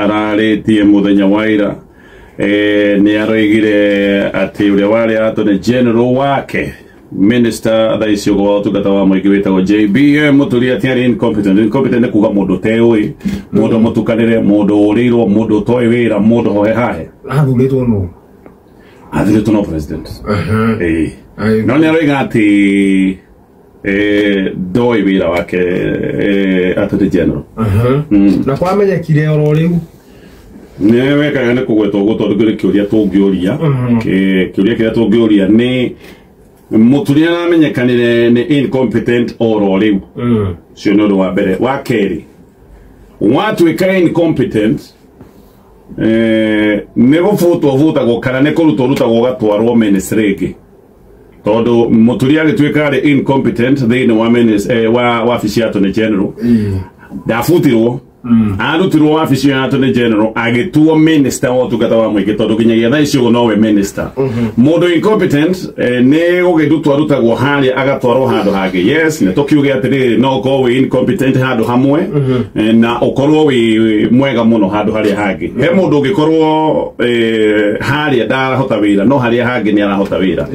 Ararĩtie mũthenya wa ira nĩ aroigire atĩ ũrĩa warĩ Attorney General wake minister thaa ici ũguo wa ũtungata wa mũingĩ wĩtagwo JB Mũturia atĩ arĩ incompetent. Incompetent nĩ kuga mũndũ ũteũĩ, mũndũ mũtukanĩre, mũndũ ũrĩirwo, mũndũ ũtoĩ wĩra, mũndũ hohe hahe. Athurĩtwo nũ? Athurĩtwo no president. No nĩ aroiga atĩ ndoĩ wĩra wake Attorney General. Na kwamenyekire oro rĩu? Nĩ wekaga nĩ kũgwetwo ũguo tondũ kĩrĩ kĩũria tũngĩũria. Kĩũria kĩrĩa tũngĩũria nĩ Mũturia aramenyekanire nĩ incompetent oro rĩu. Ũcio nĩ ũndũ wa mbere. Wa kerĩ, watuĩka incompetent nĩ gũbutwo butagwo kana nĩ kũrutwo rutagwo ũgatwarwo ministry ĩngĩ. Tondũ Mũturia agĩtuĩka arĩ incompetent thĩinĩ wa wa wabici ya Attorney General, ndabutirwo, arutirwo wabici ya Attorney General agĩtuo minister wa ũtungata wa mũingĩ tondũ nginyagia thaa ici ũguo nowe minister. Mũndũ incompetent nĩ gũgĩrutwo arutagwo harĩa agatwarwo handũ hangĩ. Yes, nĩ tũkiuge atĩrĩrĩ, no ũkorwo wĩ incompetent handũ hamwe na ũkorwo wĩ mwega mũno handũ harĩa hangĩ. He mũndũ ũngĩkorwo harĩa ndarahota wĩra no harĩa hangĩ nĩ arahota wĩra.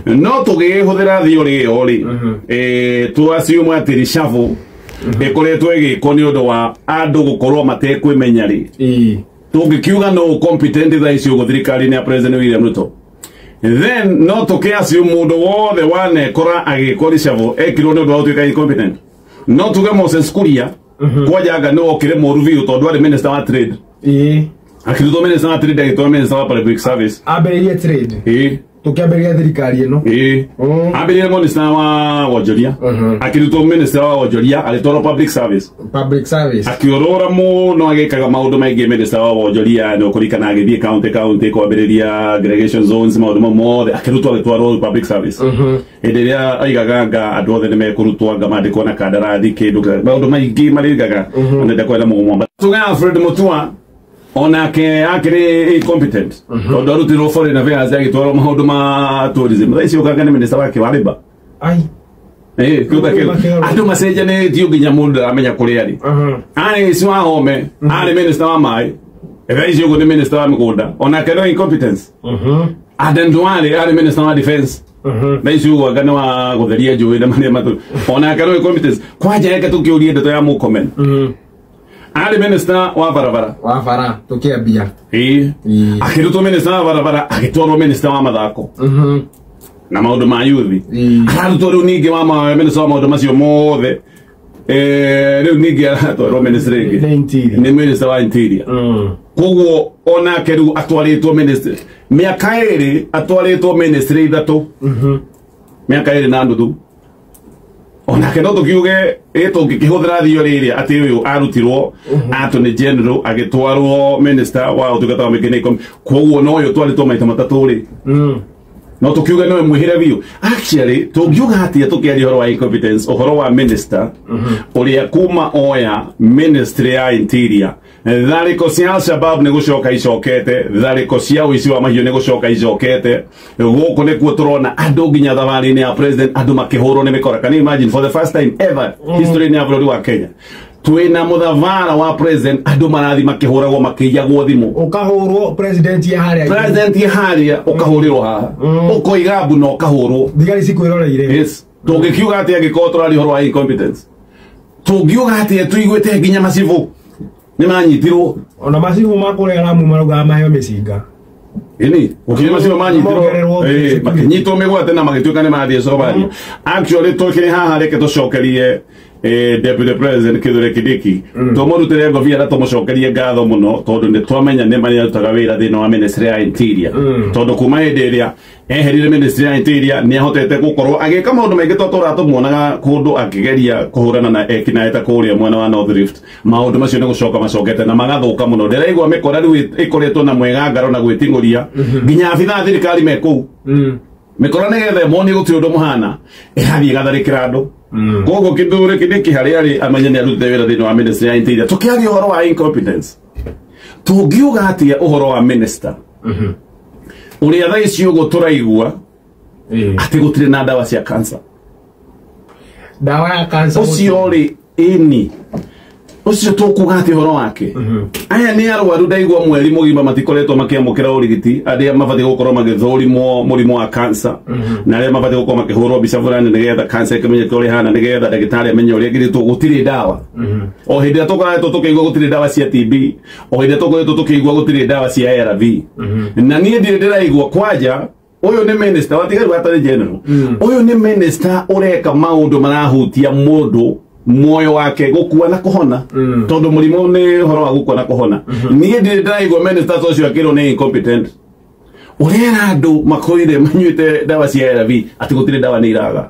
No tũgĩhũthĩra theory ĩyo rĩ, tũ assume atĩ reshuffle ĩkoretwo ĩgĩkwo nĩ ũndũ wa andũ gũkorwo matekwĩmenya rĩ. Tũngĩkiuga no competent thaa ici ũguo thirikari-inĩ ya President William Ruto, then no tũkĩ assume mũndũ wothe wanekora agĩkwo reshuffle ekirwo nĩ ũndũ wa gũtuĩka incompetent. No tuge Moses Kuria kwajanga nĩ okire mũru biũ tondũ arĩ minister wa trade. Akĩrutwo minister wa trade agĩtwarwo minister wa public service. Ambĩrĩrie trade. Tũkĩambĩrĩria thirikari ĩno. Ambĩrĩrie minister wa wonjoria. Akĩrutwo minister wa wonjoria agĩtwarwo public service. Public service. Akĩũrũra mũno agĩkaga maũndũ maingĩ minister wa wonjoria nĩ ũkũririkana agĩthiĩ county county kwambĩrĩria aggregation zones maũndũ mau mothe akĩrutwo agĩtwarwo public service. Hĩndĩ ĩrĩa aigaga anga andũ othe nĩ mekũrutwo anga mandĩkwo na kandarathi kĩndũ maũndũ maingĩ marĩgaga nenda kwenda mũgũmwamba. Tuga Alfred Mutua onake akĩrĩ incompetent tondũ arutirwo foreign affairs agĩtwarwo maũndũ ma tourism. Thaa ici ũkanga nĩ minister wake wa labour. Andũ macenjanĩtio nginya mũndũ ndaramenya kũrĩa arĩ. Arĩ Isi wa Home, arĩ minister wa maĩ, thaa ici ũguo nĩ minister wa mĩgũnda, onake no incompetence. Aden Duale arĩ minister wa defense, thaa ici ũguo anga nĩ wa gũtheria njũĩ na marĩa matũ, onake no incompetence. Kwanja reke tũkĩũrie ndeto ya Murkomen. Arĩ minister wa barabara. Wa bara tũkĩambia. Akĩrutwo minister wa barabara agĩtwarwo minister wa mathako. Na maũndũ ma youth. Ararutwo rĩu ningĩ wa minister wa maũndũ macio mothe. Rĩu ningĩ aratwarwo ministry ĩngĩ. Nĩ minister wa interior. Koguo onake rĩu atwarĩtwo ministry. Mĩaka ĩrĩ atwarĩtwo ministry ithatũ. Mĩaka ĩrĩ na nuthu. Onake no tũkiuge tũngĩkĩhũthĩra theory ĩrĩa atĩ ũyũ arutirwo Attorney General agĩtwarwo minister wa ũtungata wa mũingĩ nĩ koguo no ũyũ twarĩtwo maita matatũ rĩ. No tũkiuge no mwĩhĩre biũ. Actually tũngiuga atĩa tũkĩaria ũhoro wa incompetence, ũhoro wa minister ũrĩa kuma oya ministry ya interior, tharĩko cia Al-Shabaab nĩ gũcoka icokete, tharĩko cia ũici wa mahiũ nĩ gũcoka icokete. Gũkũ nĩkuo tũrona andũ nginya thabarĩ-inĩ ya president andũ makĩhũrwo nĩ mĩkora. Can you imagine for the first time ever history-inĩ ya bũrũri wa Kenya twĩna mũthavara wa president andũ marathi makĩhũragwo makĩiyagwo thimũ. Ũkahũrwo president ya harĩa. President ya harĩa ũkahũrĩrwo haha. Ũkoiga mbu na ũkahũrwo. Thigari cikwĩroreire. Yes. Tũngĩkiuga atĩa angĩkorwo tũraria ũhoro wa incompetence? Tũngiuga atĩa tũiguĩte nginya macibũ nĩ manyitirwo? Ona macibũ ma kũrĩa Lamu maraugaga maheo mĩcinga. Ĩni, gũkinya macibũ manyitirwo, makĩnyitwo mĩgwate na magĩtuĩka nĩ mathiĩ Somalia. Actually tũkĩrĩ haha reke tũcokerie Deputy President Kithure Kindiki tũmũrutĩre ngobia na tũmũcokerie ngatho mũno tondũ nĩ twamenya nĩ marĩa arutaga wĩra thĩinĩ wa ministry ya interior. Tondũ kuma hĩndĩ ĩrĩa eherire ministry ya interior nĩ ahotete gũkorwo agĩka maũndũ maingĩ tondũ tũratũmuonaga kũndũ akĩgeria kũhũrana na ekinaĩ ta kũrĩa mwena wa North Rift. Maũndũ macio nĩ gũcoka macokete na magathũka mũno. Ndĩraigua mĩkora rĩu ĩkoretwo na mwĩgangaro na gwĩting'ũria nginya abithaa a thirikari me kũu. Mĩkora nĩgetha ĩmonie gũtirĩ ũndũ mũhana ĩrathiĩ ĩgatharĩkĩra andũ. Koguo Kithure Kindiki harĩa arĩ amenye nĩ arutĩte wĩra thĩinĩ wa ministry ya interior. Tũkĩaria ũhoro wa incompetence, tũngiuga atĩa ũhoro wa minister ũrĩa thaa ici ũguo tũraigua atĩ gũtirĩ na ndawa cia cancer? Ndawa ya cancer ũcio rĩ, ĩni Ũcio tũkuga atĩ ũhoro wake. Aya nĩ arwaru ndaigua mweri mũgima matikoretwo makĩamũkĩra ũrigiti, arĩa mabatiĩ gũkorwo magĩthũrimwo mũrimũ wa cancer, na arĩa mabatiĩ gũkorwo makĩhũrwo mbica fulani nĩgetha cancer ĩkĩmenyeke ũrĩa ĩhana, nĩgetha ndagĩtarĩ amenye ũrĩa ĩngĩrigitwo. Gũtirĩ ndawa. O hĩndĩ ĩrĩa tũkoretwo tũkĩigua gũtirĩ ndawa cia TB, o hĩndĩ ĩrĩa tũkoretwo tũkĩigua gũtirĩ ndawa cia ARV. Na niĩ ndirĩ ndĩraigua kwanja ũyũ nĩ minister watigaru atarĩ general. Ũyũ nĩ minister ũreka maũndũ marahutia mũndũ muoyo wake gũkua na kũhona, tondũ mũrimũ nĩ ũhoro wa gũkua na kũhona. Niĩ ndirĩ ndĩraigua minister ta ũcio akĩrwo nĩ incompetent. Ũrera andũ makoire manyuĩte ndawa cia ARV atĩ gũtirĩ ndawa nĩ iraga.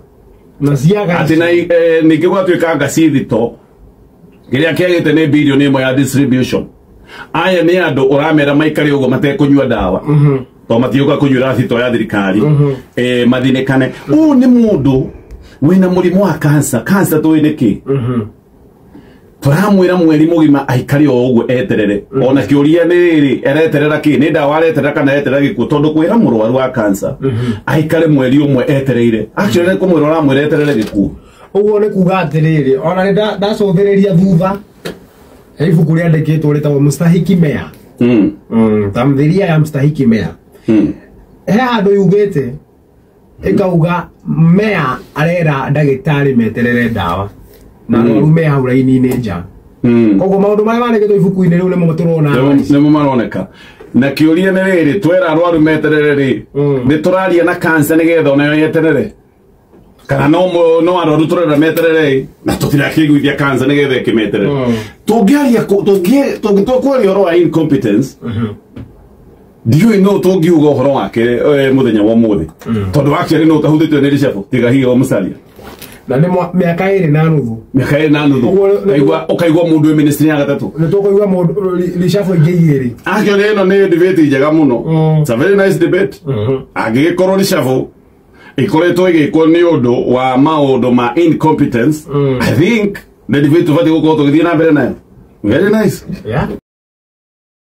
Na ciaga. Atĩ na ningĩ gwatuĩka ngacithito kĩrĩa kĩagĩte nĩ bilioni 1 ya distribution. Aya nĩ andũ ũramera maikare ũguo matekũnyua ndawa to matiũka kũnyuĩra thito ya thirikari, mathinĩkane. Ũyũ nĩ mũndũ wĩna mũrimũ wa cancer. Cancer tũĩ nĩkĩ? Tũramwĩra mweri mũgima aikare o ũguo eterere. Ona kĩũria nĩ rĩrĩ, areterera kĩ? Nĩ ndawa areterera kana areterera gĩkuũ? Tondũ kwĩra mũrwaru wa cancer aikare mweri ũmwe etereire, actually nĩ kũmwĩra ũramwĩra eterere gĩkuũ. Ũguo nĩ kuga atĩrĩrĩ, ona nĩ ndacũthĩrĩria thutha he ibuku rĩandĩkĩtwo rĩtagwo Mstahiki Meya. Tamthilia ya Mstahiki Meya. He handũ yugĩte ĩkauga meya arera ndagĩtarĩ meterere ndawa na arwaru me hau raini-inĩ nja. Koguo maũndũ marĩa mandĩkĩtwo ibuku-inĩ rĩu nĩmo tũrona. Nĩmo maroneka. Na kĩũria nĩ rĩrĩ, twera arwaru meterere rĩ, nĩ tũraria na cancer nĩgetha onayo yeterere, kana no arwaru tũrera meterere na tũtirakĩiguithia cancer nĩgetha ĩkĩmeterere? Tũngĩaria tũngĩtua kwaria ũhoro wa incompetence, ndiũĩ no tũngiuga ũhoro wake mũthenya wa ũmũthĩ, tondũ actually no ũtahutĩtio nĩ reshuffle tiga hihi o Musalia. Na nĩ mĩaka 2.5. Mĩaka 2.5. Ũkaigua mũndũ wĩ ministry ya gatatũ. Nĩ tũkũigua mũndũ reshuffle ingĩ igĩrĩ. Actually ĩno nĩ debate njega mũno. It's a very nice debate. Angĩgĩkorwo reshuffle ĩkoretwo ĩgĩkwo nĩ ũndũ wa maũndũ ma incompetence, I think the debate tũbatiĩ gũkorwo tũgĩthiĩ na mbere nayo. Very nice. Yeah.